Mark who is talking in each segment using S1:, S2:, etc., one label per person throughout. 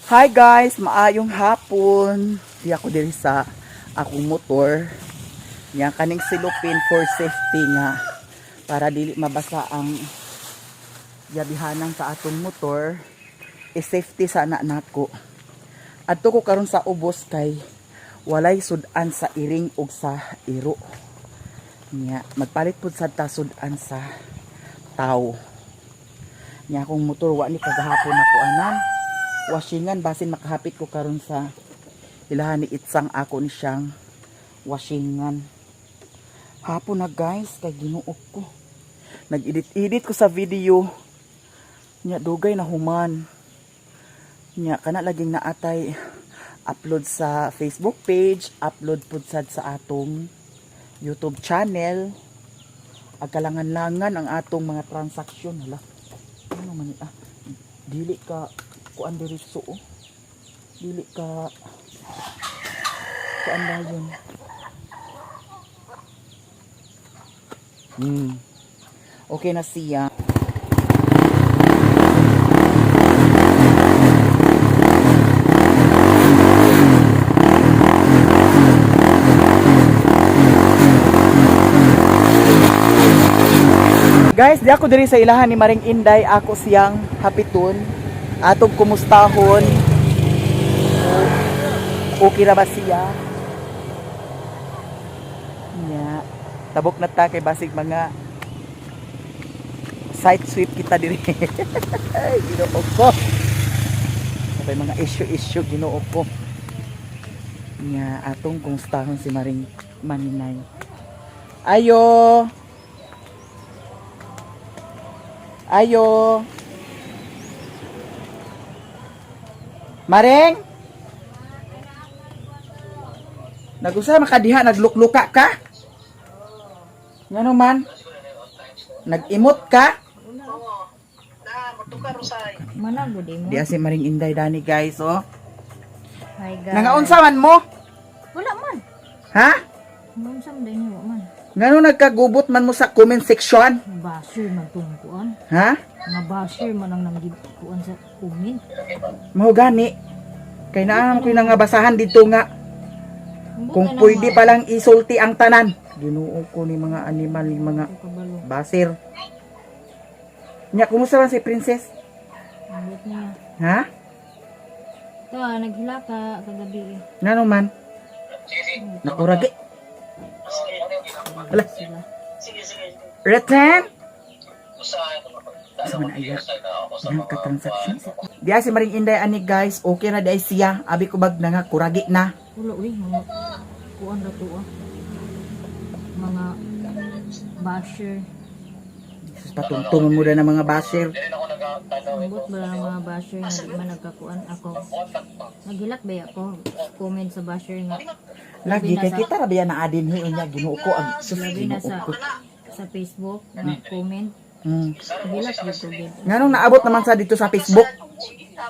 S1: Hi guys, maayong hapon. Di ako diri sa akong motor. Nya kaning silupin for safety nga para dili mabasa ang yabihanan sa atong motor. I-safety sana nako. Adto ko karon sa ubos kay walay sudan sa iring ug sa iro. Nya magpalit pud sad ta sudan sa tawo. Nya akong motor wa ni kagahapon nako anan washingan, basin makahapit ko karon sa ilahan ni Itsang ako ni siyang washingan. Hapon na guys, kay Ginoo ko. Nag-edit-edit ko sa video. Nya dugay na human. Nya kana laging naatay upload sa Facebook page, upload pud sad sa atong YouTube channel. Agkalangan-langan ang atong mga transaksyon, hala. Ano man ni ah? Dili ka kuan diretso oh. Dili ka kuan dayon. Okay na siya. Guys, di ako diri sa ilahan ni Maring Inday, ako siyang hapiton. Atong kumustahon. Okay ra ba siya? Nya. Tabok na ta kay basig mga site sweep kita diri. Ay, Ginoo ko. Sabay mga issue-issue, Ginoo ko. Nya, atong kumustahon si Maring Maninay. Ayo. Ayo. Maring? Nagusa makadiha naglukluka ka? Ngano man? Nag-imot ka?
S2: Manago di mo.
S1: Di si Maring Inday dani guys, oh.
S2: Hi guys.
S1: Nangaunsa man mo?
S2: Wala man.
S1: Ha?
S2: Nangaunsa man din wa man.
S1: Ngano nagkagubot man mo sa comment section?
S2: Basher man tong kuan.
S1: Ha?
S2: Nga basher man ang nanggib kuan sa comment.
S1: Mao gani. Kay naa ko yung nangabasahan dito nga
S2: Ambot
S1: kung
S2: na lang
S1: pwede
S2: ma.
S1: pa lang isulti ang tanan. Ginoo ko ni mga animal ni mga
S2: Ako kabalo.
S1: basir. Nya, kumusta man si Princess?
S2: Ambot niya.
S1: Ha?
S2: Ta naghilaka kagabi. Eh.
S1: Ngano man? Nakuragi. Hala.
S2: Sila.
S1: Return? Sa man ayak. Yang ka-transaction. Diya si Maring Inday ani guys, okay na di ay siya. Abi ko bag na nga kuragi na.
S2: Wala uy mga kuan ra to ah. Mga basher.
S1: Jesus, patungtungan mo na ng mga basher.
S2: Ambot ba ang mga basher nga di man nagkakuan ako. Naghilak ba ako? Comment sa basher nga
S1: Lagi kay kita ra biya na adin hi unya, Ginoo ko ang sus,
S2: labi na
S1: Ginoo
S2: sa
S1: ko.
S2: sa Facebook comment. Naghilak gyud ko gyud.
S1: Nganong naabot naman sa dito sa Facebook?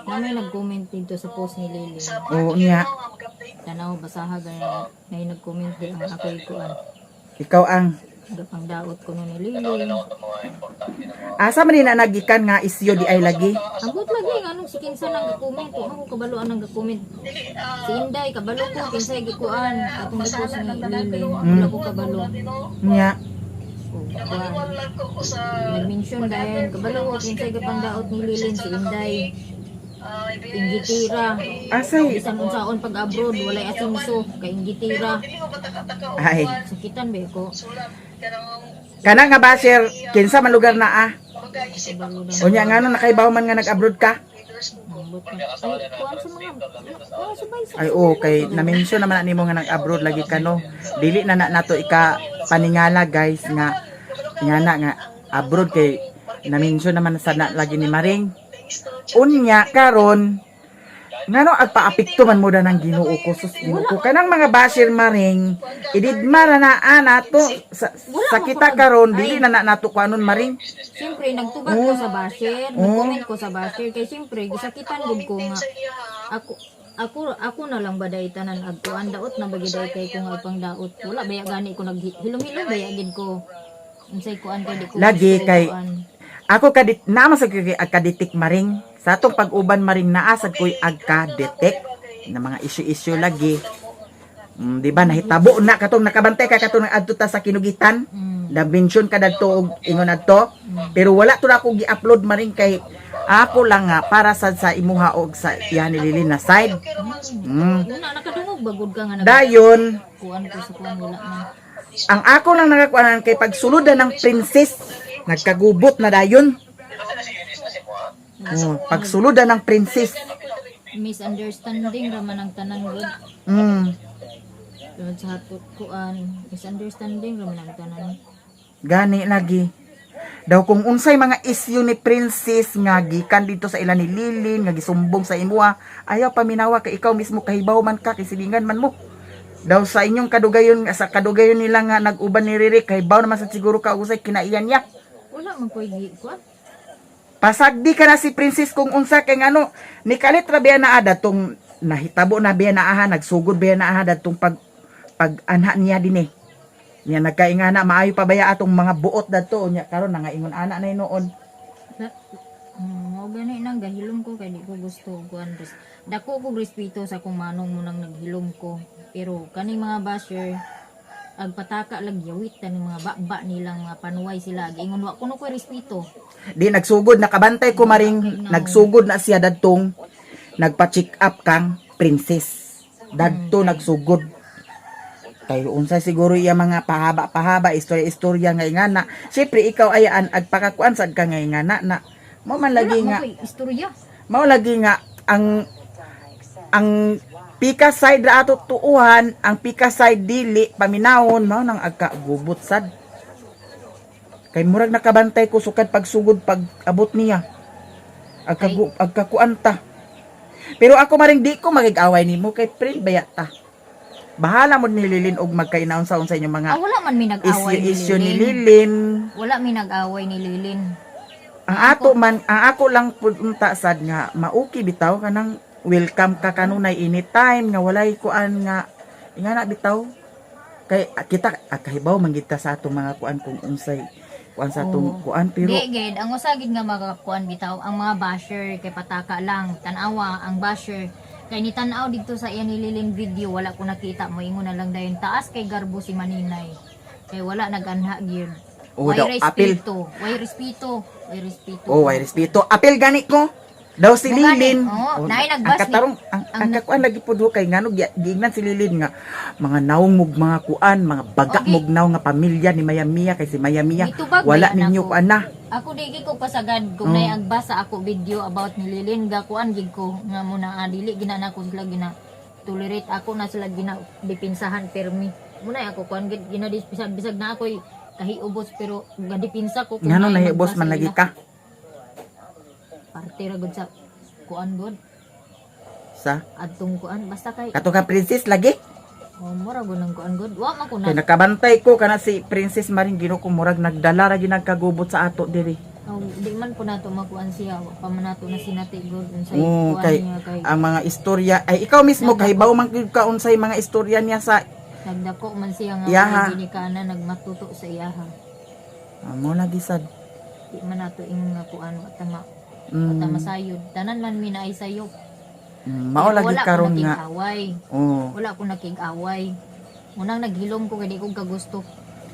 S2: Na may nag-comment dito sa post ni Lily.
S1: Oo niya.
S2: Tanaw basaha ganun. May nag-comment din ang ako'y kuan.
S1: Ikaw ang
S2: Pang daot ko ni Lily.
S1: Asa man ni na nagikan nga isyo di ay lagi.
S2: Ambot lagi nga anong si kinsa nang comment ko ako kabalo ang nag-comment. Si Inday kabalo ko kinsa gikuan atong post ni Lily. Wala ko kabalo.
S1: Niya.
S2: Oh, kuan. Nag-mention dayon kabalo ko kinsa gipang daot ni Lily si Inday. Inggitira.
S1: Asay
S2: Bisan unsaon pag abroad walay asinso kay inggitira.
S1: Ay.
S2: Sakitan ba ko?
S1: Kana nga basher, kinsa man lugar na ah.
S2: Kabalo na.
S1: Unya ngano nakaibaw man nga nag-abroad ka?
S2: Ambot na. Ay, kuan sa mga kuan sa bay sa.
S1: Ay oo, kay na-mention naman na nimo nga nag-abroad lagi ka no. Dili na na nato ika paningala guys nga nga na nga abroad kay na-mention naman sa na lagi ni Maring. Unya karon ngano agpaapekto man mo da ng Ginoo ko, sus Ginoo ko kanang mga basher Maring, ididma ra na nato sa kita karon dili na na nato kuanon Maring.
S2: Siyempre nagtubag ko sa basher, nag-comment ko sa basher kay siyempre gisakitan gud ko nga ako ako ako na lang ba day tanan agkuan daot na bagiday kay ko nga pang daot. Wala baya gani ko naghilom-hilom baya gid ko. Unsay kuan kay di ko
S1: Lagi
S2: gusto
S1: kay-
S2: kuan.
S1: Ako kadit naman sa kay kaditik Maring. Sa atong pag-uban, maring, naa sad ko'y agka-detect na mga issue-issue lagi. Di ba nahitabo na katong nakabantay ka katong adto ta sa Kinugitan? Na-mention ka dadto og ingon adto. Pero wala to na ako gi-upload, maring, kay ako lang nga para sad sa imuha og sa iya ni Lilin na side.
S2: Una nakadungog bagod ka nga nag
S1: Dayon,
S2: kuan ko sa kuan, wala man.
S1: Ang ako lang nakakuanan kay pagsuludan ng princess, nagkagubot na dayon. Oh, pagsuludan ng princess.
S2: Misunderstanding ra man ang tanan gud. Tungod sa hatot kuan, misunderstanding ra man ang tanan.
S1: Gani lagi. Daw kung unsay mga issue ni princess nga gikan dito sa ila ni Lilin nga gisumbong sa imuha, ayaw paminawa kay ikaw mismo kahibaw man ka, kay silingan man mo. Daw sa inyong kadugayon, sa kadugayon nila nga nag-uban ni Riri, kahibaw naman sa siguro ka usay kinaiyan niya.
S2: Wala man koy gi kuan.
S1: Pasagdi ka na si princess kung unsa kay ngano ni kalit ra biya na ada tong nahitabo na biya na aha, nagsugod biya na aha datong pag pag anha niya dinhi. Nya nagkaingana maayo pa baya atong mga buot dadto, nya karon nangaingon ana na noon.
S2: Mao gani nang gahilom ko kay di ko gusto kuan. Dako ko respeto sa akong manong mo nang naghilom ko. Pero kaning mga basher ag pataka lang yawit taning mga baba nilang mga panuway sila giingon wa kuno koy respeto.
S1: Di nagsugod, nakabantay ko, maring, nagsugod na siya dadtong nagpa-check up kang princess. Dadto nagsugod. Kay unsa siguro iya mga pahaba-pahaba, istorya-istorya nga ingana. Siyempre ikaw ayaan agpakakuan sad ka nga ingana na. Mo man lagi
S2: Wala
S1: nga
S2: man koy istorya.
S1: Mao lagi nga ang pika side ra ato tuuhan, ang pika side dili paminawon, mao nang agkagubot sad. Kay murag nakabantay ko sukad pagsugod pag abot niya. Agkakuan ta. Pero ako, maring, di ko magig-away nimo kay friend baya ta. Bahala mo ni Lilin og magkainaon sa unsa inyong mga
S2: Ah, wala man mi nag-away ni
S1: issue-issue ni
S2: Lilin.
S1: Lilin.
S2: Wala mi nag-away ni Lilin.
S1: Ang ato man, ang ako lang punta sad nga mauki bitaw kanang welcome ka kanunay anytime nga walay kuan nga ingana bitaw kay kita kahibaw man gid ta sa atong mga kuan kung unsay kuan sa atong
S2: Oo.
S1: kuan pero
S2: Di gid ang usa gid nga makakuan bitaw ang mga basher kay pataka lang. Tan-awa ang basher kay ni tan-aw didto sa iya ni Lilin video, wala ko nakita mo ingon na lang dayon taas kay garbo si Maninay. Kay wala nag-anha gyud.
S1: Oh,
S2: Way
S1: daw, apil.
S2: respeto, way respeto, way respeto.
S1: Oh, way respeto, apil gani ko daw si
S2: Mo gani,
S1: Lilin.
S2: oo,
S1: Oh,
S2: naay
S1: ang
S2: nagbas ni-
S1: katarong ang kakuan lagi pud kay ngano giingnan si Lilin nga mga naong mog mga kuan, mga baga
S2: Okay.
S1: mog naong nga pamilya ni Maya Mia kay si Maya Mia
S2: Gitubag
S1: wala
S2: ba yan
S1: ninyo
S2: ako?
S1: kuan na.
S2: Ako di gid ko pasagad kung
S1: Oh.
S2: naay agbasa sa ako video about ni Lilin, gakuan gid ko nga muna dili gina nako sila gina tolerate, ako na sila gina dipinsahan permi muna ako kuan gid gina bisag bisag na ako'y kahiubos pero gadipinsa ko kung
S1: Ngano
S2: naay
S1: nahiubos
S2: magbasa
S1: man lagi
S2: ila.
S1: ka?
S2: Parte ra gud sa kuan gud
S1: Sa
S2: adtong kuan basta kay
S1: kato ka princess lagi.
S2: Oh, mura gud ng kuan gud, wa man ko
S1: Kay
S2: na.
S1: nakabantay ko kana si Princess Maring, Ginoo ko, murag nagdala ra ginagkagubot sa ato diri.
S2: Oh, di man po nato makuan siya, wa pa man nato na sinati gud unsay
S1: Oo,
S2: kuan
S1: kay
S2: niya kay
S1: ang mga istorya ay ikaw mismo kahibaw man gyud ka unsay mga istorya niya sa
S2: nagdako man siya nga
S1: Iyaha.
S2: walay ginikanan nagmatuto sa iyaha.
S1: Amo lagi sad.
S2: Di man nato ingon nga kuan wa tama wa tama sayod tanan man mi naay sayop.
S1: Mao lagi
S2: Wala ko
S1: karon nga.
S2: nakig-away.
S1: Oh.
S2: Wala ko nakig-away. Unang naghilom ko kay di ko kagusto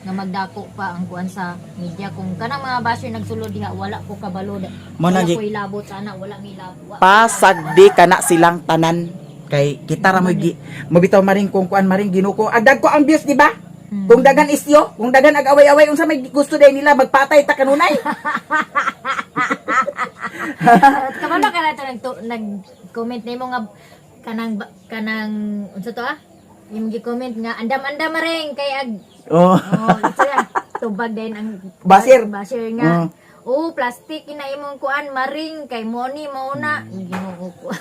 S2: nga magdako pa ang kuan sa media kung kanang mga basher nagsulod diha, wala ko kabalo.
S1: Mo
S2: Wala
S1: lagi
S2: ko ilabot sana, wala mi labo.
S1: Pasagdi kana silang tanan kay kita ra mo gi mobitaw, maring, kung kuan, maring, Ginoo ko, agdag ko ang views, di ba? Kung dagan isyo, kung dagan ag-away-away, unsa may gusto day nila, magpatay ta kanunay.
S2: Kabalo ka na to nag-comment nimo nga kanang unsa to imong gi-comment nga andam-andam ring kay ag
S1: Oh.
S2: Oh, ito na. Tubag din ang
S1: Basir.
S2: Basir nga. Oh, plastic ina imong kuan, maring, kay moni mao na. Ginoo ko.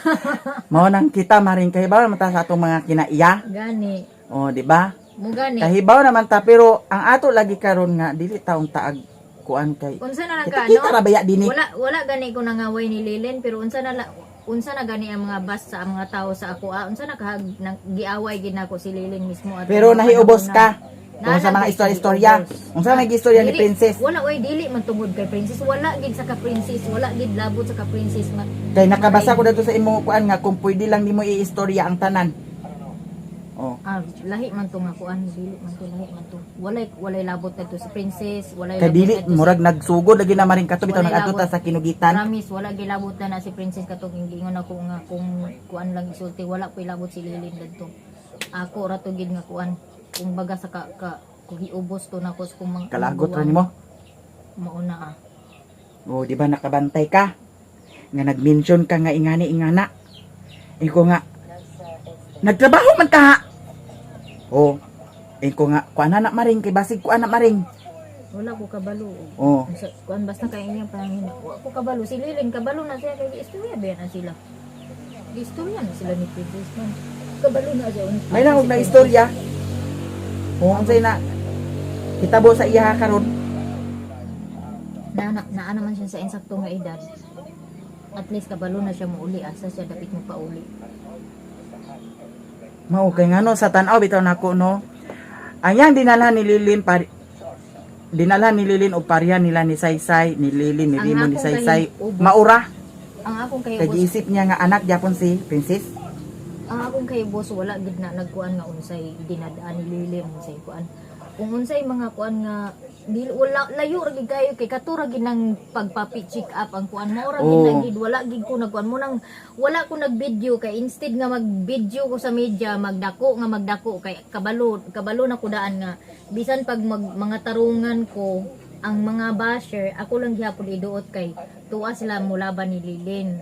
S1: Mao nang kita, maring, kahibaw naman ta sa atong mga kinaiya.
S2: Gani.
S1: Oh, di ba?
S2: Mo gani.
S1: Kahibaw naman ta pero ang ato lagi karon nga dili taong taag kuan kay
S2: Unsa na lang
S1: kita
S2: ka
S1: kita
S2: no?
S1: ra baya dinhi.
S2: Wala wala gani ko nangaway ni Lilen pero unsa na gani ang mga bas sa mga tao sa ako. Unsa na kahag nang, giaway gid nako si Lilen mismo at
S1: Pero
S2: mga
S1: nahiubos
S2: panahon
S1: ka.
S2: na.
S1: Kung sa
S2: Naa
S1: mga
S2: na
S1: istorya-istorya.
S2: giubos.
S1: Unsa may istorya ni
S2: Dili-
S1: Princess?
S2: Wala oy, dili man tungod kay Princess. Wala gid sa ka Princess, wala gid labot sa ka Princess.
S1: Kay nakabasa ko dito sa imong kuan nga kung pwede lang nimo iistorya ang tanan. Oh.
S2: Ah, lahi man to nga kuan, dili man to, lahi man to. Walay labot kadto sa Princess, walay
S1: Kay
S2: labot
S1: dili
S2: kadto sa
S1: murag nagsugod lagi na maring kato bitaw
S2: Walay
S1: nag-adto ta
S2: labot.
S1: sa Kinugitan.
S2: Promise, wala gilabot na na si Princess katong giingon ako nga kung kuan lang isulti, wala ko ilabot si Lilin dadto. Ako ra to gid nga kuan. Kung baga sa ka kung giubos to nako sa kung mga
S1: Kalagot ra nimo.
S2: Mauna ah.
S1: Oh, di ba nakabantay ka? Nga nag-mention ka nga ingani ingana. Iko nga nagtrabaho man ka. Ha? Oh. Iko nga kuan na maring kay basig kuan na maring.
S2: Wala ko kabalo.
S1: Oh.
S2: Sa, kuan basta kay inyong pangin. Wa ko kabalo si Lilin, kabalo na siya kay istorya ba na sila. Istorya na sila ni Princess man. Kabalo na siya.
S1: May lang og na istorya. Oh, unsay na hitabo sa iya karon?
S2: Na naman siya sa insakto nga edad. At least kabalo na siya muuli, asa siya dapit mo pauli.
S1: Mao kay ngano sa tan-aw bitaw nako no. Anyang dinala ni Lilin pari dinala ni Lilin og pareha nila ni Saysay, ni Lilin, ni
S2: Ang
S1: Rimo, ni
S2: akong
S1: Saysay.
S2: kahiubos.
S1: Maura
S2: Ang akong
S1: kay
S2: kay
S1: giisip niya nga anak gyapon si Princess.
S2: Ang akong kay boss, wala gid na nagkuan nga unsay dinadaan ni Lily, unsay kuan. Kung unsay mga kuan nga di, wala, layo ra gid kayo kay katura gid nang pagpapi check up ang kuan mo ra gid
S1: Oo.
S2: na gid, wala gid ko nagkuan mo nang wala ko nag-video kay instead nga mag-video ko sa media, magdako nga magdako kay kabalo kabalo na kudaan nga bisan pag mga tarungan ko ang mga basher, ako lang gihapon iduot kay tuwa sila mulaban ni Lilin.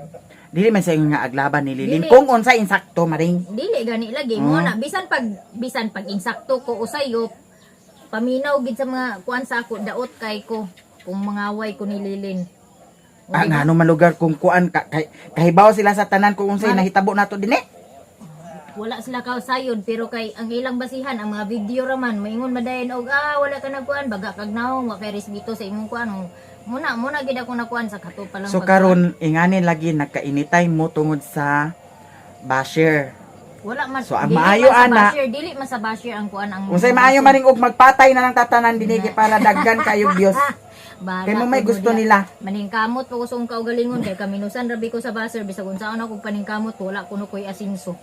S1: Dili man sa ingon nga aglaban ni Lilin.
S2: Dili.
S1: Kung unsay insakto maring.
S2: Dili gani lagi mo na bisan pag insakto ko o sayop, paminaw gid sa mga kuan sa ako, daot kay ko kung mangaway ko ni Lilin. O,
S1: Ah,
S2: di ba?
S1: ngano man lugar kung kuan ka, kay, kahibaw sila sa tanan kung unsay nahitabo nato dinhi.
S2: Wala sila ka sayod pero kay ang ilang basihan ang mga video ra man, moingon madayon og ah, wala ka nagkuan, baga kag naong, wa kay resbito sa imong kuan. O, muna muna gid ako nakuan sa kato pa lang
S1: So karon ingani lagi nagkainitay mo tungod sa basher.
S2: Wala man.
S1: So, ang
S2: Dili
S1: maayo,
S2: man sa
S1: ana.
S2: basher, dili man sa basher ang kuan ang
S1: Unsay maayo maring og magpatay na lang tatanan dinhi kay para daggan kayo Dios.
S2: Bahala
S1: Kay mo may
S2: ko
S1: gusto
S2: diya.
S1: nila.
S2: Maningkamot po ko sa akong kaugalingon kay kaminusan rabi ko sa baser bisag unsaon ako paningkamot, wala kuno koy asinso.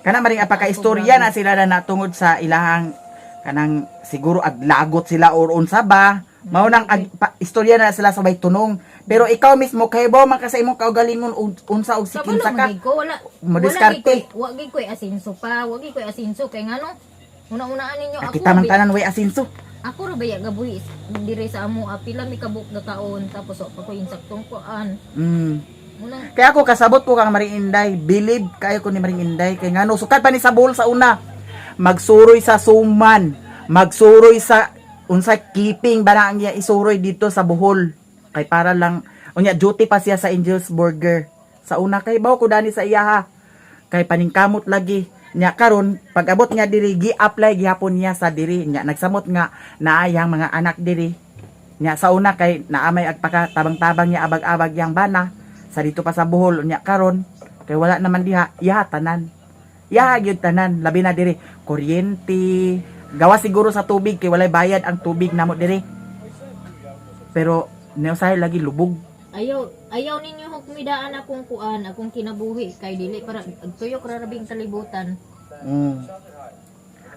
S1: Kana maring apaka istorya na sila na natungod sa ilahang kanang siguro aglagot sila or unsa ba. Mao nang istorya na sila sa may tunong. Pero ikaw mismo kay ba man ka sa imong kaugalingon unsa og
S2: Kabalo
S1: sikinsa ka.
S2: man gid ko, wala
S1: Madiskarte.
S2: Wala gid koy asinso pa, wa gid koy asinso kay ngano? Una-unaan ninyo ako.
S1: Kita man tanan way asinso.
S2: Ako ra baya gabuhi dire sa amo, pila mi kabuk gakaon tapos wa pa ko insaktong kuan. Muna
S1: Kaya ako kasabot ko kang Maring Inday, believe kayo ko ni Maring Inday kay ngano sukad pa ni sa Bohol sa una. Magsuroy sa suman, magsuroy sa unsa keeping ba na ang iya isuroy dito sa Bohol. Kay para lang unya duty pa siya sa Angel's Burger. Sa una kay baw ko dani sa iya ha. Kay paningkamot lagi nya karon pag-abot niya diri gi-apply gihapon niya sa diri nya nagsamot nga naayang mga anak diri nya sa una kay naamay agpaka tabang-tabang niya abag-abag yang bana sa dito pa sa Bohol nya karon kay wala naman diha iya tanan, iya gyud tanan, labi na diri kuryente, gawa siguro sa tubig kay walay bayad ang tubig namo diri, pero neusahay lagi lubog.
S2: Ayaw ayaw ninyo hukmidaan akong kuan, akong kinabuhi kay dili para tuyok ra rabing kalibutan.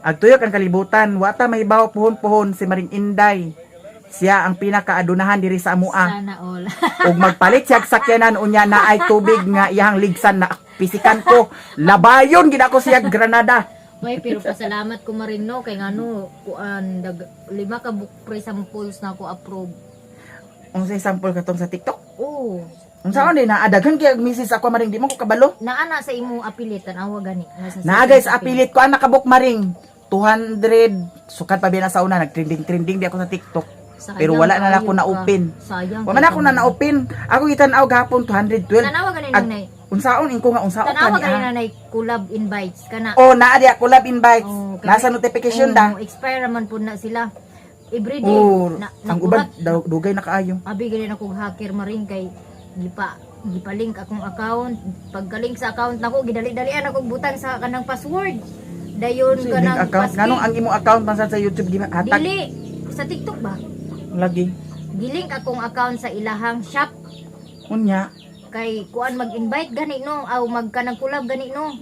S1: Agtuyok ang kalibutan, wata may baw puhon-puhon si Maring Inday. Siya ang pinakaadunahan diri sa amua.
S2: Sana all.
S1: Ug magpalit siya og sakyanan unya na ay tubig nga iyang ligsan na pisikan ko. Labayon gid ako siya Granada.
S2: May pero pasalamat ko marin no kay ngano kuan dag lima ka book pre samples na ako approve.
S1: Unsay sample katong sa TikTok?
S2: Oh,
S1: Unsa on na adaghan kay misis ako maring di man ko kabalo.
S2: naa na sa imong apilit tan-awa gani. Nasa
S1: Naa guys apilit ko anak kabuk maring 200 sukad pa biya na sa una nagtrending trending di ako sa TikTok.
S2: Sayang
S1: Pero wala na
S2: kaayo
S1: ako na-open.
S2: ka. Sayang.
S1: Wa man ako na na-open. Ako gitan-aw gahapon 212.
S2: Tanawa gani nanay.
S1: Unsaon ingko nga unsaon
S2: Tanawa
S1: ka
S2: gani
S1: niya.
S2: nanay collab invites kana.
S1: Oh, naa di ako love invites.
S2: Oh, kay-
S1: Nasa notification da.
S2: Oh, expire man pud na sila. Every day
S1: Oh,
S2: na,
S1: ang uban daw dugay na kaayo.
S2: Abi gani akong hacker maring kay gipa link akong account. Pagka-link sa account nako gidali-dalian ako butang sa kanang password. Dayon
S1: Link
S2: kanang
S1: account.
S2: paski-
S1: Nganong ang imong account man sa YouTube gihatag?
S2: Dili sa TikTok ba?
S1: Lagi.
S2: Gilink akong account sa ilahang shop
S1: Unya.
S2: Kay kuan, mag-invite gani no, aw magkanang collab gani no.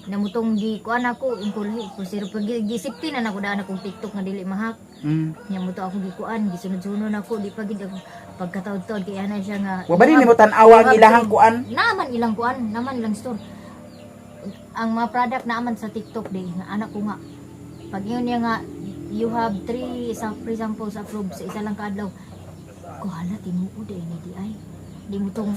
S2: Namutong gi kuan ako ingkulahi ko sir, pag gisipti na nako daan akong TikTok nga dili mahak. Nya mo to ako gikuan, gisunod-sunod ako, di pa gid ako pagkataod-taod kay ana siya nga.
S1: Wa ba din nimo tan-awa ang ilahang kuan?
S2: Naman ilang kuan, naman ilang store. Ang mga product naaman sa TikTok di nga anak ko nga. Pag yun niya nga you have three sa free samples approved sa isa lang kaadlaw. Ko hala, tinuod ay ni di ay. Di mo tong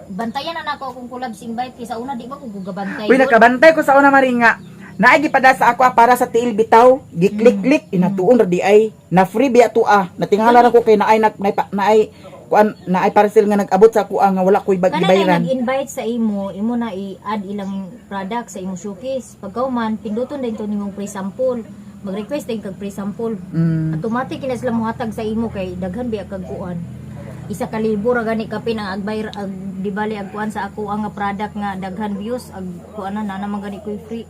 S2: bantayan na nako akong collab invite kay sa una di ba ko gabantay.
S1: Uy, nakabantay ko sa una, Maring, nga. Naay gipada sa ako para sa tiil bitaw, gi-click-click inatuon ra di ay na free biya tuа. Natingala ra ko kay naay nag naay, naay kuan, naay parcel nga nag-abot sa ako nga wala koy
S2: Kana na
S1: gibayaran.
S2: nag-invite sa imo, imo na i-add ilang product sa imong showcase. Pagkauman, pinduton din to nimong free sample. Mag-request din kag free sample. Automatic kina sila mohatag sa imo kay daghan biya kag kuan. 1,000 ra gani kapin ang agbayar ag di bali ag kuan sa ako ang nga product nga daghan views ag kuan na na naman gani koy free.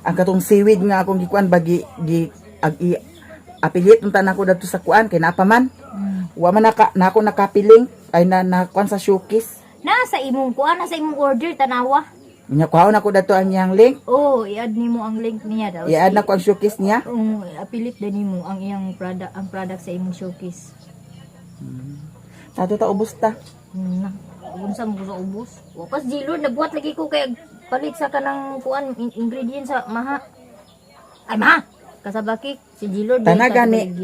S1: Ang katong seaweed nga akong gikuan ba gi, gi ag i affiliate unta nako dadto sa kuan kay naa pa man. Wa man naka na ako nakapiling ay na na kuan sa showcase.
S2: Na sa imong kuan, na sa imong order, tanawa.
S1: Unya kuhaon ako dadto ang iyang link.
S2: Oh, i-add nimo ang link niya daw.
S1: I-add na ko ang showcase niya.
S2: Affiliate din nimo ang iyang product, ang product sa imong showcase.
S1: Tato ta, ubos ta.
S2: Na, unsa mo ko sa ubos? Wapas Jilord, nagbuhat lagi ko kay palit sa kanang kuan ingredients sa maha. Ay maha. Kasabaki si Jilord.
S1: Tanaga ni.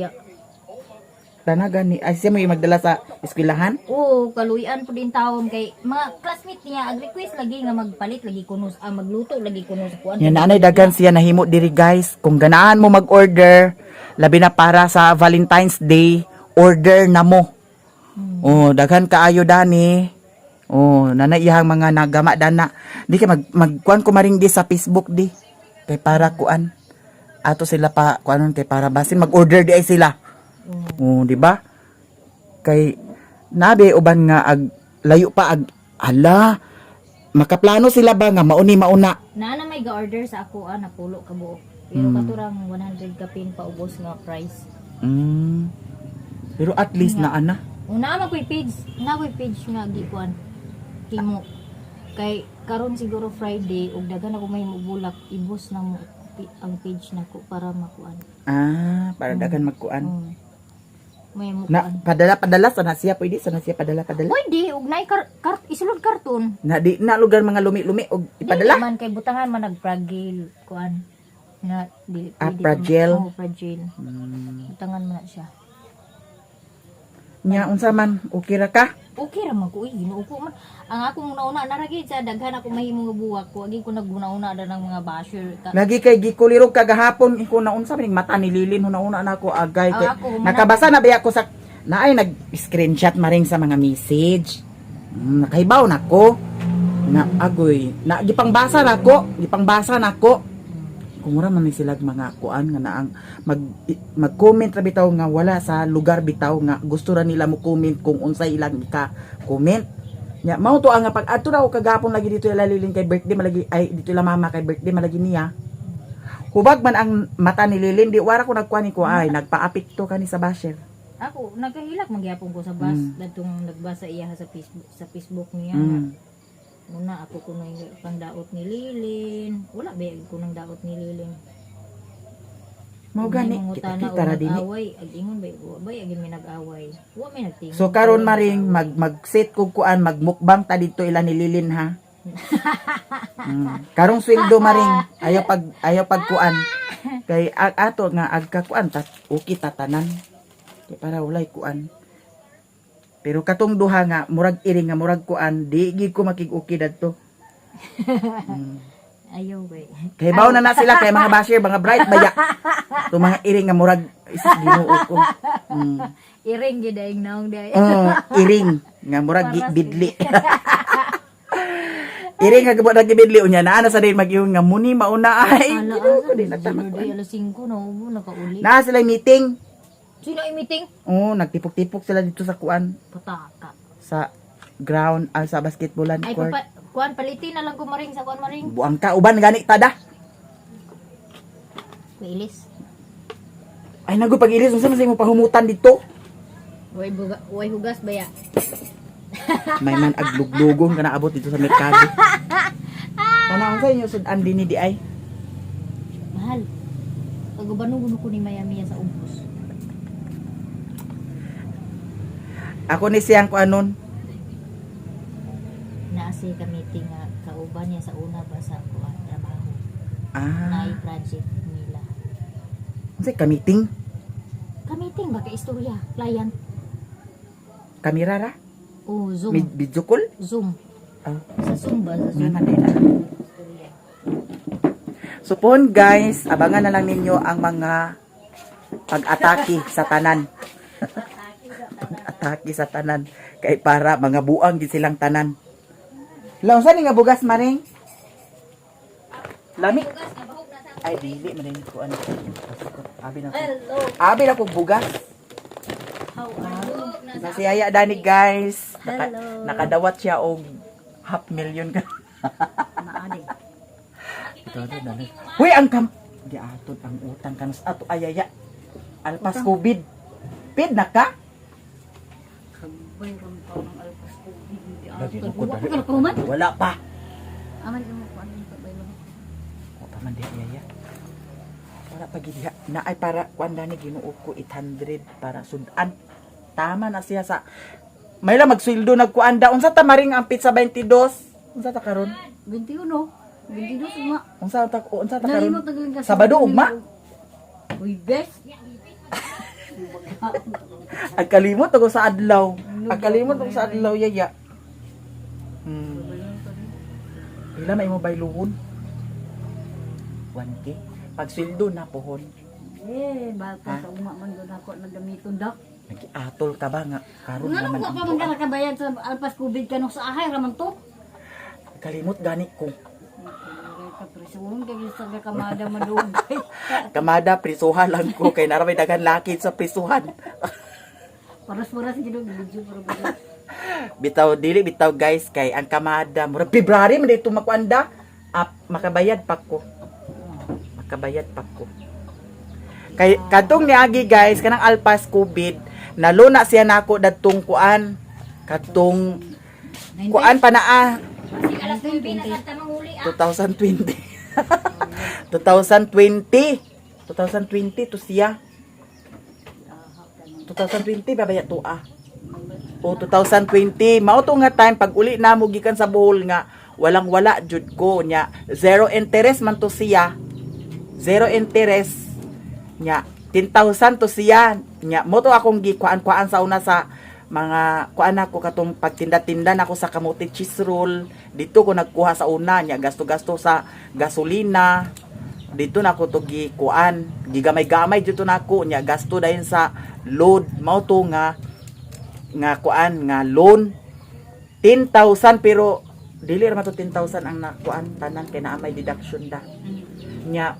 S1: Tanaga ni ay siya mo yung magdala sa eskwelahan.
S2: Oo, kaluyan po din tawon kay mga classmate niya ag request lagi nga magpalit lagi kuno magluto lagi kuno sa kuan.
S1: Yan, nanay, daghan siya nahimo diri, guys. Kung ganahan mo mag-order, labi na para sa Valentine's Day, order na mo. Oh, daghan kaayo dani. Oh, nanay iyang mga nagama dana. Di kay mag magkuan ko maring di sa Facebook di. Kay para kuan. Ato sila pa kuanon kay para basin mag-order di ay sila. Oh, di ba? Kay nabi uban nga ag layo pa ag ala makaplano sila ba nga mauni mauna.
S2: Naa na may ga-order sa ako na pulo ka buok. Pero katurang 100 kapin paubos nga price.
S1: Pero at least na ana.
S2: Una man ko'y page, na ko'y page nga gikuan. Himo. Kay karon siguro Friday ug daghan ako may mubulak, ibos na mo ang page nako para makuan.
S1: Ah, para daghan magkuan.
S2: May
S1: Na
S2: mukuan.
S1: padala padala sana siya, pwede sana siya padala padala.
S2: Pwede ug naay kar, kar isulod karton.
S1: Na di na lugar mga lumi-lumi og ipadala.
S2: Dili man kay butangan man nag fragile kuan. Nga dili
S1: Ah,
S2: pwede.
S1: fragile.
S2: Oh, fragile. Butangan man na siya.
S1: Nya unsa man, okay ra ka?
S2: Okay ra man ko, uy, Ginoo ko man. Ang akong una-una na ra gid sa daghan ako mahimo nga buwak ko. Agi ko naguna-una na ng mga basher. Ka.
S1: Lagi kay gikulirog kagahapon ko na unsa man mata ni Lilin, una-una na ako agay
S2: Ah,
S1: kay
S2: ako, humana-
S1: nakabasa na biya ko sa naay nag screenshot maring sa mga message. Nakahibaw na ko na agoy na gipangbasa na ko, gipangbasa na ko. Kung mura man ni sila mga kuan nga naang mag mag-comment ra bitaw nga wala sa lugar bitaw nga gusto ra nila mo comment kung unsay ilang ika comment. Nya mao to ang nga pag adto ra ko kagapon lagi dito ila Lilin kay birthday malagi ay dito ila mama kay birthday malagi niya. Hubag man ang mata ni Lilin, di wara ko nagkuan ni ko ay nagpaapekto kani sa basher.
S2: Ako nagahilak magyapon ko sa bus datong nagbasa iya sa Facebook niya. Muna ako kuno yung pangdaot ni Lilin. Wala ba ko nang daot ni Lilin.
S1: Mao gani
S2: Kita
S1: kita kita ra dinhi.
S2: Away ag ingon ba wa ba agi may nag-away. Wa may nagtingog.
S1: So karon maring mag mag-set kog kuan, magmukbang ta didto ila ni Lilin ha. Karong sweldo maring ayaw pag kuan. Kay ato nga agka kuan ta okay tatanan. Kay para walay kuan. Pero katong duha nga murag iring nga murag kuan di gid ko makig-okay dadto.
S2: Ayaw ba.
S1: Kay baw na na sila kay mga basher, mga bright baya. To mga iring nga murag isis Ginoo ko.
S2: Iring gid ay naong day.
S1: Oh, iring nga murag bidli. Iring nga gabot nagibidli unya naa na sa din mag-iyon nga muni mauna ay.
S2: Ala,
S1: Ginoo ko
S2: asa
S1: di
S2: ni
S1: nagtama
S2: Jilord,
S1: ko.
S2: ay, alas 5 na ubo nakauli.
S1: Naa sila meeting.
S2: Sino ay meeting?
S1: Oh, nagtipok-tipok sila dito sa kuan
S2: Pataka.
S1: sa ground ah, sa basketballan
S2: Ay
S1: court.
S2: papa, kuan palitin na lang ko maring sa kuan maring.
S1: Buang ka uban gani tada.
S2: Pailis.
S1: Ay nago pag-ilis unsa man sa imo pahumutan dito?
S2: Way buga, way hugas baya.
S1: May man agluglugon ka naabot dito sa merkado. Tanaw sa inyo sudan dinhi di ay.
S2: Mahal. Pagubano guno ko ni Miami sa ubos.
S1: Ako ni siyang kuanon.
S2: Naa siya ka-meeting nga kauban niya sa una ba sa kuan trabaho.
S1: Ah,
S2: Naay project nila.
S1: unsay ka-meeting?
S2: Ka-meeting ba ka istorya? Client.
S1: Kamera ra?
S2: Oh, Zoom.
S1: Video call?
S2: Zoom.
S1: Ah.
S2: Sa Zoom ba? Sa Zoom.
S1: Nga man din, ah.
S2: Istorya.
S1: So pon guys, abangan na lang ninyo ang mga pag-atake sa tanan. Pag-atake sa tanan kay para mga buang gid silang tanan. Law sa ni nga bugas maring? Lami. Ay dili man din ko ano. Abi na ko.
S2: Hello.
S1: Abi na ko bugas.
S2: How are you?
S1: Nasiyaya dani guys.
S2: Hello.
S1: Nakadawat siya og half million ka.
S2: Maadi.
S1: Ito, ito, ito. Huy, ang kam... Di aton ang utang kanus ato ayaya. Alpas COVID. Pid na ka?
S3: Kabay ron pa ng alpas COVID. Hindi
S1: Lagi
S3: ako.
S1: ko
S3: Wa
S1: dali.
S3: pa ka nakahuman?
S1: Wala pa.
S3: Aman imo ko ano kabay mo.
S1: Wala pa man di ayaya. Wala pa gid diha. Na ay para kuan dani Ginoo ko 800 para sudan. Tama na siya sa May lang magsweldo nagkuan da. Unsa ta maring ang pizza 22? Unsa ta karon?
S3: 21. 22 ugma.
S1: Unsa ta karon?
S3: Nalimot na galing ka sa
S1: Sabado ugma.
S3: Uy, best.
S1: Ang kalimot ako sa adlaw. Ang kalimot ako sa adlaw yaya. Pila may mo bayluhon? 1K. Pag sweldo na pohon.
S3: Eh, bata sa ugma man doon ako nagamiton dak.
S1: Nagiatol ka ba nga karon
S3: Nga
S1: naman
S3: wa
S1: ang
S3: pa man ka nakabayad sa alpas COVID kanong sa ahay raman to.
S1: Kalimot gani ko.
S3: Kapresuhon kay sa kamada madugay.
S1: Kamada prisuhan lang ko kay naramay daghan laki sa prisuhan.
S3: Paras-paras gid og video pero
S1: Bitaw dili bitaw guys kay ang kamada murag February man dito makuanda. Ap, makabayad pa ko. Makabayad pa ko. Kay kadtong niagi guys kanang alpas COVID naluna siya nako dadtong kuan kadtong kuan pa naa
S2: Kasi alas 9 na sa tamang huli ah.
S1: 2020. 2020. 2020 to siya. 2020 babaya to ah. O 2020 mao to nga time pag uli na mo gikan sa Bohol nga walang wala jud ko nya, zero interest man to siya. Zero interest nya 10,000 to siya nya mo to akong gikuan-kuan sa una sa mga kuan ako katong pagtinda-tinda nako sa kamote cheese roll dito ko nagkuha sa una nya, gasto-gasto sa gasolina dito na ko to gikuan, gigamay-gamay dito nako nya, gasto dayon sa load mao to nga nga kuan nga loan 10,000, pero dili ra man to 10,000 ang nakuan tanan kay naa may deduction da nya.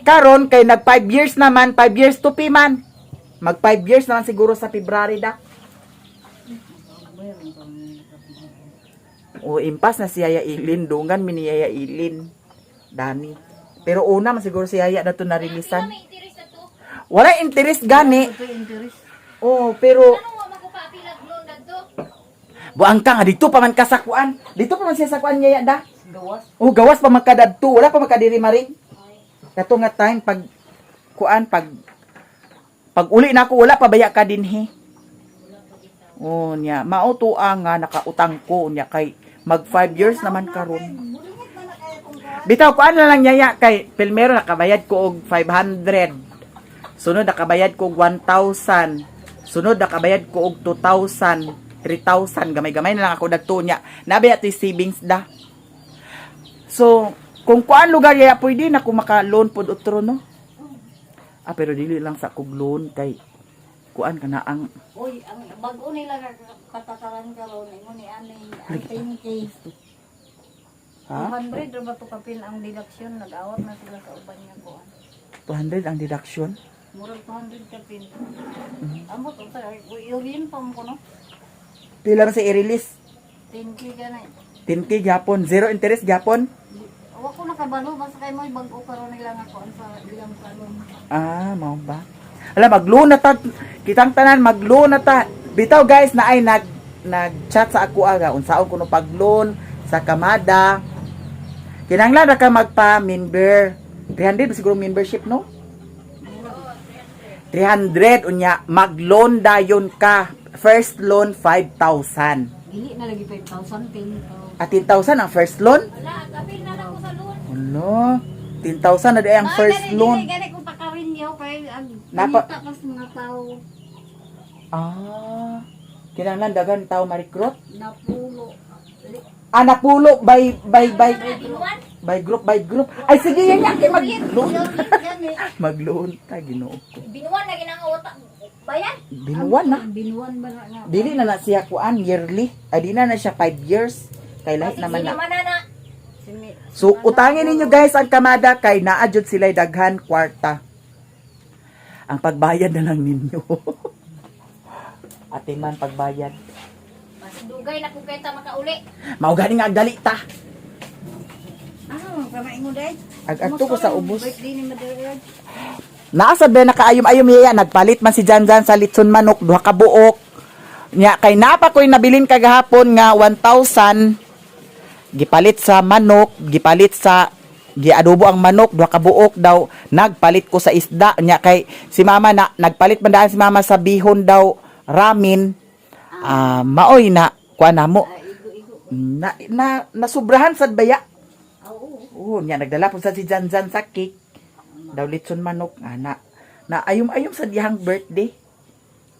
S1: Karon kay nag 5 years naman, 5 years to pay man, mag 5 years naman siguro sa February da. O impas na si Yaya Ilin, dungan mi ni Yaya Ilin dani, pero una man siguro si Yaya na to na-releasean.
S2: May interest na to.
S1: Wala interest gani.
S3: Ito interest.
S1: Oh, pero
S2: Ano wa magpapilag loan dadto?
S1: buang ka nga dito pa man ka sa kuan. Dito pa man siya sa kuan Yaya da.
S3: Gawas.
S1: Oh, gawas pa man ka dadto, wala pa man ka diri maring. Kato nga time pag kuan pag pag uli na ako wala pa baya ka dinhi. Oh, nya mao to nga nakautang ko nya kay mag 5 years naman karon. Bitaw kuan na lang yaya kay primero nakabayad ko og 500. Sunod nakabayad ko og 1,000. Sunod nakabayad ko og 2,000, 3,000 gamay-gamay na lang ako dadto nya. Nabaya to savings da. So, kung kuan lugar yaya pwede na ko maka-loan pod otro no. Ah, pero dili lang sa kog loan kay kuan kana ang
S3: Uy, ang bago nila katakaran karon imo ni ani ang 10K.
S1: Ha?
S3: 200 ra ba to kapil ang deduction, nag-awat na sila sa uban nga kuan.
S1: 200 ang deduction.
S3: Murag 200 kapil. Amot unsa uy pa mo kuno.
S1: Pila ra sa i-release?
S3: 10K ka na.
S1: 10K gyapon, zero interest gyapon.
S3: Wa ko naka kabalo basta kay mo bag-o karon nila nga kuan sa ilang salon.
S1: Ah, mao ba? Ala, mag-loan na ta. Kitang tanan, mag-loan na ta. Bitaw guys, na ay nag-chat sa ako aga. Unsaon kuno pag-loan sa Kamada. Kinanglan ra ka magpa-member. 300 ba siguro membership, no? 300 unya mag-loan dayon ka. First loan 5,000.
S3: Dili na lagi 5,000, 10,000.
S1: At 10,000 ang first loan?
S2: Wala, gabi na lang ko sa loan.
S1: Ano? 10,000 na di ang first loan.
S3: Dili gani kung pakarin niyo kay ang
S1: Napa-
S3: panita pas mga tao.
S1: Ah, kinahanglan daghan tao ma-recruit?
S3: Napulo.
S1: Ah, napulo by by group by group. Ay sige yan yan kay mag-loan.
S3: Gani.
S1: Mag-loan ta, Ginoo ko.
S2: Binuan na ginangawata. Bayan.
S1: Binuwan na.
S3: Binuan ba na nga?
S1: Dili na na siya kuan yearly. Ay di na na siya 5 years. Kay lahi naman na.
S2: Sino man na na.
S3: Sini.
S1: So utangin ninyo guys ang Kamada kay naa jud sila'y daghan kwarta. Ang pagbayad na lang ninyo. Ate man pagbayad.
S2: Mas dugay na kung kayta makauli.
S1: Mao gani nga agdali ta.
S3: Ah, kamain mo dai.
S1: Ag-adto ko sa ubos.
S3: Birthday ni Mother Earth.
S1: Naa sa ba nakaayom-ayom iya nagpalit man si Janjan sa litson manok duha ka buok. Nya kay napa ko'y nabilin kagahapon nga 1,000 gipalit sa manok, gipalit sa giadobo ang manok duha ka buok daw nagpalit ko sa isda nya kay si mama na nagpalit man daan si mama sa bihon daw ramen, ah, maoy na kuan namo na, na nasubrahan sad baya.
S3: Oo.
S1: Oo, niya nagdala po sa si Janjan sa cake. Daw litson manok ana. Na ayom-ayom sa diyang birthday.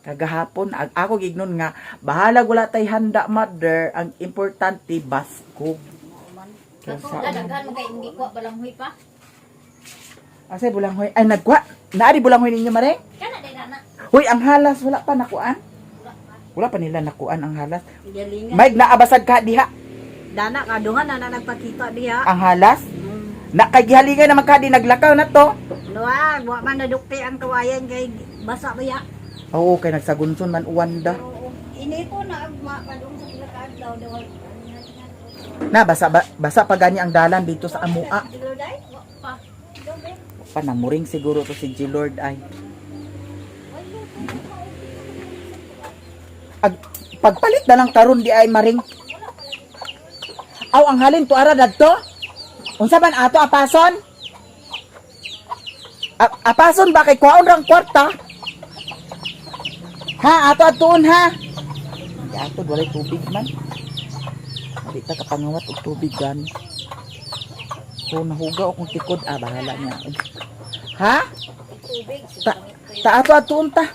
S1: Kagahapon ako gignon nga bahala wala tay handa, mother, ang importante baskog. Kaya
S2: Wala, daghan mo kay hindi kuha balanghoy pa.
S1: Asay bulanghoy? Ay nagkuha. Naari bulanghoy ninyo, mare?
S2: Kana day na.
S1: Hoy, ang halas wala pa nakuan. Wala pa nila nakuan ang halas.
S3: Galingan.
S1: May naabasag ka diha
S3: Dana ka duha na na nagpakita diha.
S1: ang halas. Na kay gihalingan naman ka di naglakaw na to.
S3: Luwa, wa man nadukti ang kawayan kay basa ba ya.
S1: Oo, kay nagsagunson man uwan da.
S3: Oo. Ini ko na agma padung sa pila ka adlaw daw.
S1: Na basa ba, basa pa gani ang dalan dito sa Amua.
S3: Dai?
S2: Pa.
S1: Panamuring siguro to si G Lord ay. Ag, pagpalit na lang karon di ay maring. Aw ang halin to ara dadto. Unsa man ato apason? Apason ba kay kwaon rang kwarta? Ha, ato atuon ha. Di ato walay tubig man. Di ta kapangawat og tubig gani. So nahuga akong tikod, ah bahala niya. Ha?
S2: Tubig.
S1: Ta, ta ato atuon ta.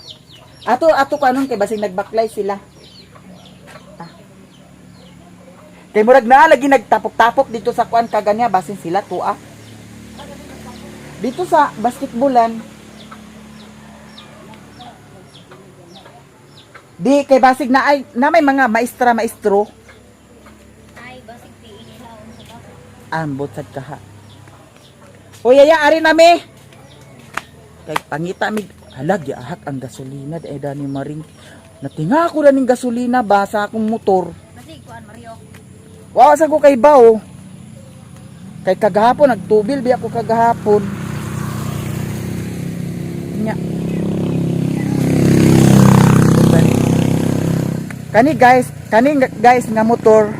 S1: Ato ato kanon kay basig nagbaklay sila. Ta. Kay murag naa lagi nagtapok-tapok dito sa kuan kaganya basin sila tuwa. Dito sa basketballan. Di kay basig na ay na may mga maestra maestro
S2: Ay, basig piin nila unsa ba.
S1: ambot sad kaha. Uy, yaya, ari nami. Kay pangita mi halag ahak ang gasolina di dani maring. Natinga ko na ning gasolina ba sa akong motor.
S2: Basig kuan Mario.
S1: Wa sa ko kay bao. Kay kagahapon nagtubil biya ko kagahapon. Nya. Kani guys nga motor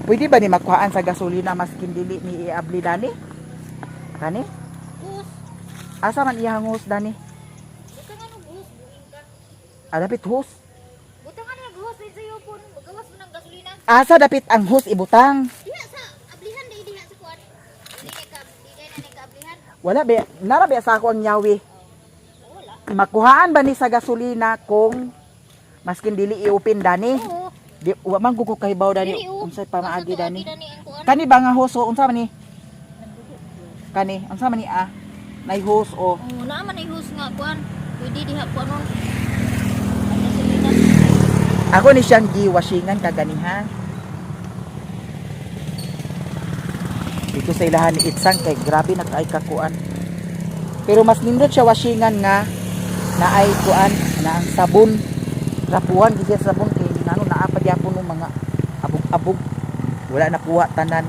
S1: pwede ba ni makuhaan sa gasolina maskin dili ni iabli dani? Kani?
S2: Us.
S1: Asa man iyang hose dani?
S2: Butangan og hose buing ka.
S1: Ah, dapit hose.
S2: Butangan og hose sa iyo pon gawas mo ng gasolina.
S1: Asa dapit ang hose ibutang?
S2: Diha sa ablihan day diha sa kuan. Di kay ka di kay na kaablihan.
S1: Wala be, nara be sa ako ang nyawi.
S2: Wala.
S1: Makuhaan ba ni sa gasolina kung maskin dili i-open dani?
S2: Oo.
S1: Di wa man gud ko kahibaw dani
S2: Dili, oh.
S1: unsay pamaagi
S2: Asa to
S1: dani.
S2: abi dani ang kuan?
S1: Kani ba nga hose o unsa man ni? Kani unsa man ni ah? Nay hose o.
S2: Oo, naa man ay hose nga kuan. Pwede diha kuan nun. Ang gasolina.
S1: Ako ni siyang giwashingan kaganiha. Dito sa ilahan ni Itsang kay grabe na kaay kakuan. Pero mas nindot siya washingan nga na ay kuan na ang sabon. Rapuan gid siya sabon kay ngano naa pa gyapon ng mga abog-abog. Wala na kuha tanan.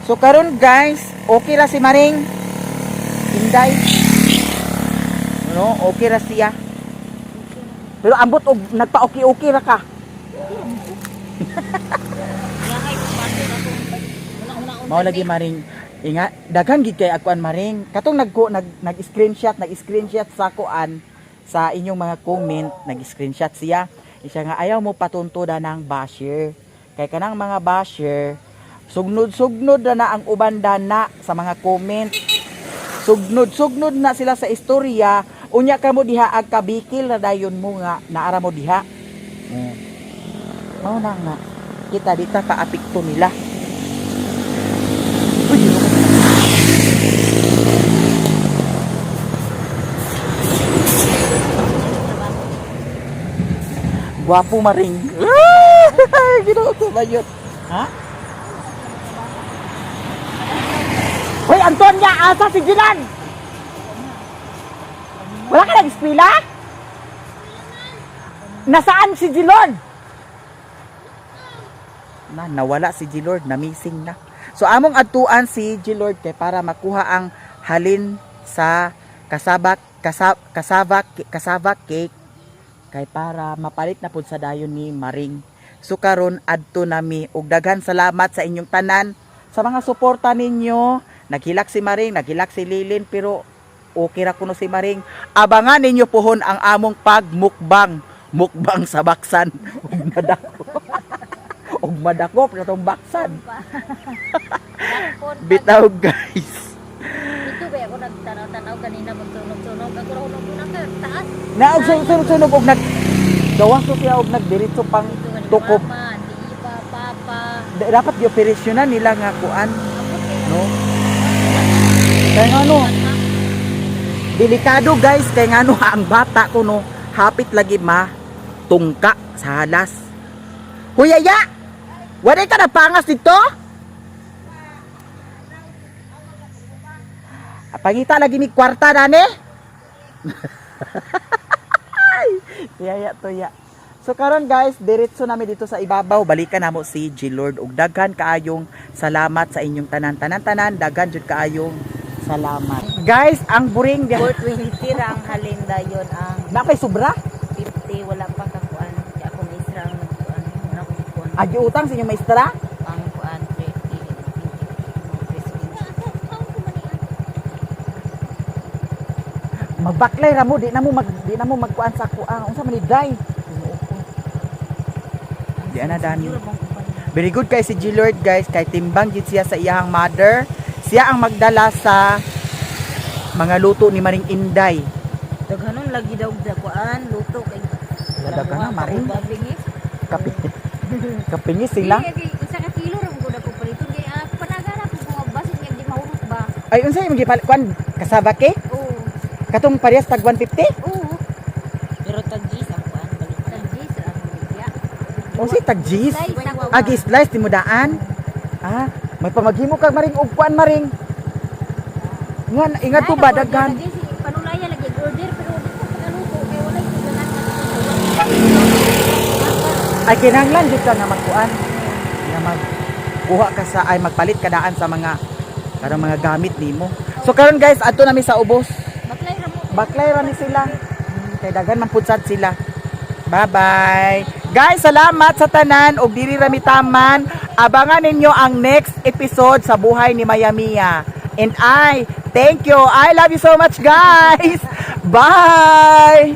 S1: So karon guys, okay ra si Maring Inday. No, okay ra siya. Pero ambot og nagpa-okay-okay ra ka. Mao lagi, Maring, inga daghan gid kay akuan, Maring. Katong nagko nag nag-screenshot, nag-screenshot sa kuan sa inyong mga comment, nag-screenshot siya. Siya nga ayaw mo patunto da ng basher. Kay kanang mga basher, sugnod-sugnod na na ang uban na sa mga comment. Sugnod-sugnod na sila sa istorya. Unya ka mo diha ag kabikil na dayon mo nga naara mo diha. Mao na nga kita dita paapekto nila. Uy, Ginoo. Gwapo, Maring. Ginoo ko bayot. Ha? Hoy, Antonia, asa si Jilan? Wala ka nag-eskwela? Nasaan si Jilon? Na, nawala si Gilord, na-missing na. So among adtuan si Gilord kay para makuha ang halin sa kasabak kasaba cassava cake kay para mapalit na pud sa dayon ni Maring. So karon adto nami og daghan salamat sa inyong tanan sa mga suporta ninyo. Naghilak si Maring, naghilak si Lilin, pero okay ra kuno si Maring. Abangan ninyo pohon ang among pagmukbang. Mukbang sa baksan ug madako. Ug madakop na tong baksan. Bitaw, guys.
S2: Ito ba ako nagtanaw-tanaw kanina magsunog-sunog. Ako ra unang ka taas.
S1: Na og sunog-sunog og nag gawas ko siya og nagdiretso pang
S2: Dito ka ni
S1: tukob.
S2: Mama, di iba, papa.
S1: Dapat gioperasyonan nila nga kuan,
S2: Abot kay
S1: no? Kaya nga ano, delikado guys, kay ngano ang bata ko no, hapit lagi ma tungka sa halas. Huyaya! Wala ka na pangas dito? Pangita lagi ni kwarta dani. Yaya to ya. So karon guys, diretso nami dito sa ibabaw. Balikan namo si G Lord ug daghan kaayong salamat sa inyong tanan tanan tanan, daghan jud kaayong salamat. Guys, ang buring diha.
S3: 420 ra ang halin dayon ang
S1: Napay sobra?
S3: 50 wala pa kakuan. Kaya ako maestra ang nagkuan. Wala ko kuan.
S1: Agi utang sa inyong maestra?
S3: Ang kuan 30 20.
S1: Magbaklay ra mo, di na mo magkuan sa kuan. Unsa man ni day? Ginoo ko. Di ana dani. Very good kay si G Lord guys, kay timbang gid siya sa iyang mother. Siya ang magdala sa mga luto ni Maring Inday.
S3: Daghanon lagi daw da kuan luto kay
S1: Daghan na, Maring.
S3: Babingis.
S1: Kapi kapingis sila.
S2: Dili, kay isa ka kilo ra gud ako paliton kay panagara ko kung basin nga di mahurot ba.
S1: Ay unsa imong gipalit kuan kasaba ke?
S2: Oo.
S1: Katong parehas tag 150?
S2: Oo.
S3: Pero tag-gis ang kuan balik.
S2: Tag-gis ra ang baligya.
S1: O si tag G's.
S2: Slice ako.
S1: Agi slice ti mo daan. Ah, may pamaghimo kag Maring og kuan, Maring. Nga ingat po ba daghan?
S2: Lagi si panulaya lagi order pero di ko pagaluto kay walay tiganan.
S1: Ay kinahanglan jud ka nga magkuan. Nga magkuha ka sa ay magpalit ka daan sa mga karang mga gamit nimo. So karon guys, adto nami sa ubos.
S2: Baklay ra mo.
S1: Baklay ra ni sila. Kay daghan man pud sad sila. Bye-bye. Guys, salamat sa tanan og diri ra mi taman. Abangan ninyo ang next episode sa buhay ni Maya Mia. And I thank you. I love you so much, guys. Bye.